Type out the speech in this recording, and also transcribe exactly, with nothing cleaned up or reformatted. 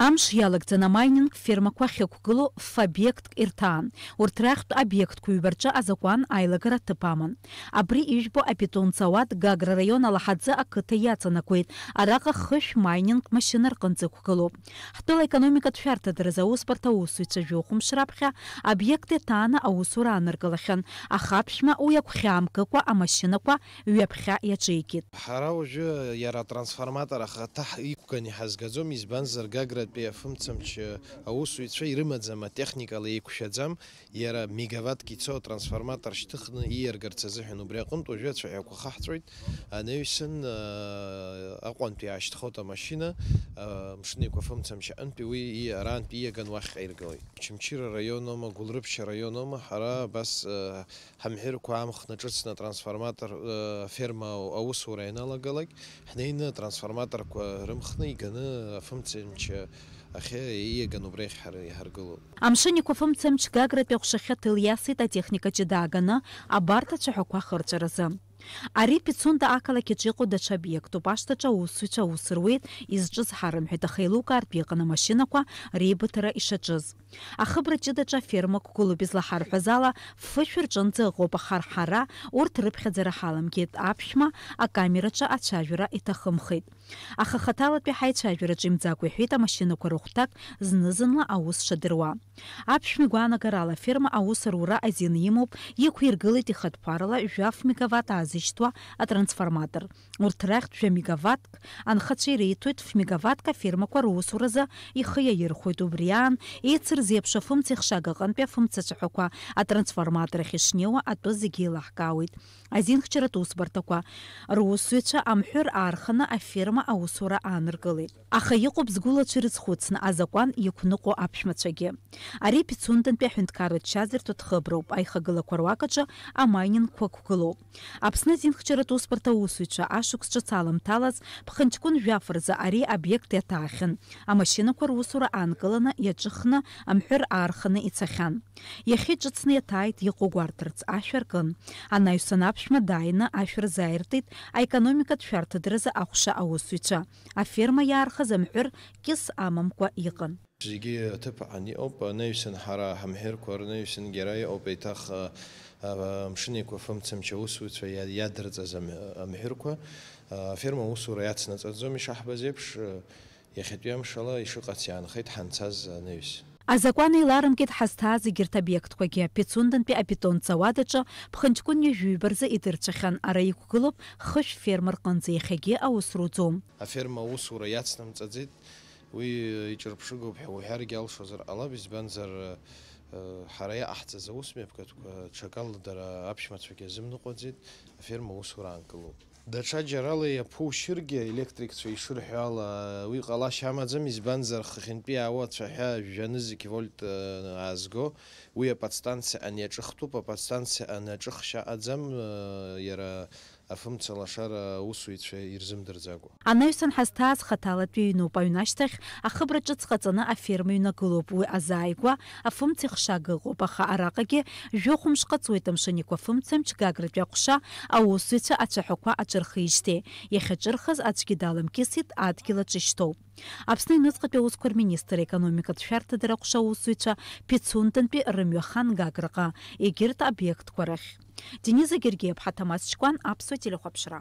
Амш иалагӡаны амайнинг фермақәа ахьықәгылоу ф-обиектк ирҭаан. Урҭ рахьтә обиектқәа ҩба рҿы азакәан аилагара аҭыԥ аман. Абри ижәбо абетон зауад Гагра раион Алаҳаӡы ақыҭа иаҵанакуеит. Араҟа хышә майнинг машьына рҟынӡа ықәгылоуп. Ҳтәыла аекономикатә шәарҭадаразы аусбарҭа аусзуҩцәа жәохә мшы раԥхьа обиект иаҭааны аусура ааныркылахьан, аха аԥшәма уи агәхьаа мкыкәа амашьынақәа ҩаԥхьа иаҿеикит. Ҳара уажәы иара атрансформатор ахаҭа ҳ-, иқәган иҳазгаӡом, избанзар Гагратәи афымцамч аусзуҩцәа ирымаӡам, атехникала еиқәшәаӡам, иара мегаваттк ицо атрансформатор шьҭыхны ииаргарц азыҳәан. Убри аҟынтә уажәы ацәаҳәақәа хаҳҵәоит, анаҩсан, а, Аҟәантәи аашьҭхоит амашьына, а, Мшынеиқәа афымцамч аҟынтәи уи и-, арантәи ииаган уахь ҟаиргалоит. Очамчыра араион аума, Гәылрыԥшь араион аума, ҳара абас, а, Ҳамҳәырқәа аамхны ҿыцны атрансформатор, э, ферма аусура ианалагалак, ҳнеины атрансформаторқәа рымхны иганы афымцамч ахьы ииаган убра иахьҳар-, иҳаргылоуп. Амшынеиқәа афымцамч Гагратәи аҟәшахьы ҭыл иасит атехника ҷыда ааганы абарҭ ацәаҳәақәа ахырҵәаразы. Ари Пицунда ақалақь аҿы иҟоу даҽа обиектуп, ашҭаҿы аусзуҩцәа аус руеит, изҿыз ҳарымҳәеит, аха еилукаартә иҟан амашьынақәа реибыҭара ишаҿыз. Ахыбра ҷыдаҿы аферма ықәгылоуп, излаҳарҳәаз ала, фышә рҿынӡа ыҟоуп, аха ҳара урҭ рыԥхьаӡара ҳаламгеит, аԥшәма акамераҿы ацәажәара иҭахымхеит. Аха хаҭалатәи ҳаицәажәараҿы имӡакәа иҳәеит амашьынақәа рыхәҭак зны-зынла аус шадыруа. Аԥшәма игәаанагарала, аферма аус арура азин имоуп, иқәиргылеит ихатә ԥарала жәаф мегаватт аазышьҭуа атрансформатор. Урҭ рахьтә жәа мегаваттк анхацәа иреиҭоит, ф-мегаваттк афермақәа русуразы ихы иаирхәоит. Убри аан, еицырзеиԥшу афымцеихшага аҟынтәи афымцацәаҳәақәа атрансформатор ахь ишнеиуа атәы зегьы еилаҳкаауеит. Азинхьчаратә усбарҭақәа русзуҩцәа амҳәыр аарханы аферма аусура ааныркылеит. Аха иҟоуп згәылацәа ирызхәыцны азакәан иқәныҟәо аԥшәмацәагьы. Ари Пицундантәи аҳәынҭқарратә шьазыртәы ҭхыброуп, аихагылақәа руак аҿы амайнингқәа ықәгылоуп. Аԥсны азинхьчаратә усбарҭа аусзуҩцәа ашықәс ҿыц аламҭалаз ԥхынҷкәын жәаф рзы ари обиект иаҭаахьан. Амашьынақәа русура аанкыланы иаҿыхны амҳәыр аарханы ицахьан. Иахьа иҿыцны иаҭааит, иҟоу гәарҭарц ашә аркын. Анаҩсан аԥшәма дааины ашә рзааиртит аекономикатә шәарҭадаразы аҟәша аусзуҩцәа. Аферма иаархаз амҳәыр кьыс амамкәа иҟан. Зегьы аҭыԥ аҟан иҟоуп, анаҩсан ҳара ҳамҳәырқәа рнаҩсангьы ара иҟоуп еиҭах, а, а, Мшынеиқәа афымцамч аусзуҩцәа иа-, иадырҵаз амҳ-, амҳәырқәа. А, аферма аусура иацнаҵаӡом, ишаҳбаз еиԥш, а, иахьатәи амшала ишыҟац иаанхеит ҳанцаз анаҩс. Азакәан еиларымкит ҳазҭааз егьырҭ обиектқәагьы, Пицундантәи абетон зауад аҿы ԥхынҷкәын ҩажәи ҩба рзы идырцәахьан, ара иқәгылоуп хышә ферма рҟынӡа, иахьагьы аус руӡом. Аферма аусура иацнамҵаӡеит, уи иҿырԥшыгоуп ҳәа уҳәаргьы алшозар ҟалап, избанзар, э, ҳара иҟаҳҵаз аусмҩаԥгатәқәа ҽакала дара аԥшәмацәагьы азымныҟәаӡеит, аферма аусура аанкылоуп. Даҽаџьарала иаԥушьыргьы, аелектрикцәа ишырҳәо ала, уи ҟалашьа амаӡам, избанзар, хыхьынтәи иаауа ацәаҳәа жәанызқь вольт, э, аазго, уи аподстанциа аниаҿыхтәуп, аподстанциа анаҿыхшьа аҟаӡам, э, иара афымца лашара аусуҩцәа ирзымдырӡакәа. Анаҩсан ҳазҭааз хаҭалатәи ҩноуп, аҩны ашьҭахь ахыбра ҿыц ҟаҵаны аферма иҩнагылоуп, уи азааигәа афымцеихшага ыҟоуп, аха араҟагьы жәохә мшы ҟаҵуеит Амшынеиқәа афымцамч Гагратәи аҟәша аусзуҩцәа ацәаҳәақәа аҿырхижьҭеи. Иахьаҿырхыз аӡәгьы даламкьысит, адгьыл аҿы ишьҭоуп. Аԥсны аҩныҵҟатәи аусқәа рминистр, аекономикатә шәарҭадара аҟәша аусзуҩцәа Пицундантәи рымҩа хан Гаграҟа, егьырҭ обиектқәа рахь. Дениза Гергиаԥҳа, Ҭамаз Ҷкәан, Аԥсуа телехәаԥшра.